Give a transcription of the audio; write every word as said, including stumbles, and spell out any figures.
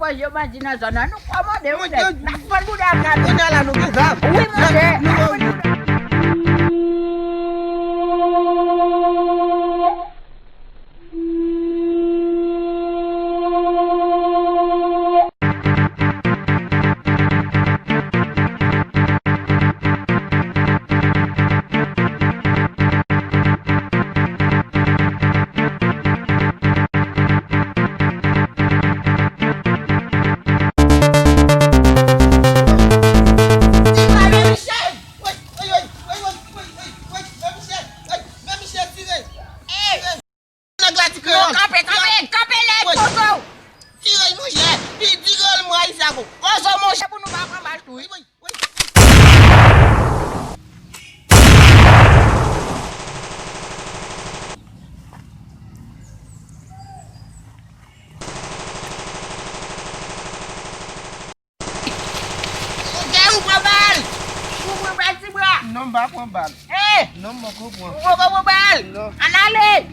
Yo bandi nan zòn nan, nou kòmande w nèg. N ap fann bouda w. Kounye a la nou gen zam. Wi, monchè. N ap fann bouda w. Nèg la ti kreyòl. Non, kanpe, kanpe, kanpe nèg, kozo. Tire l, monchè. Li di kreyòl, mwen ayisyen ankò. Kozo, monchè, pou nou pa pran bal tou, wi. Ou te ou pran bal? Ou pran bal ti bra? Non, m pa pran bal. Eh! Non, m poko pran. Ou poko pran bal? Non. Ann ale!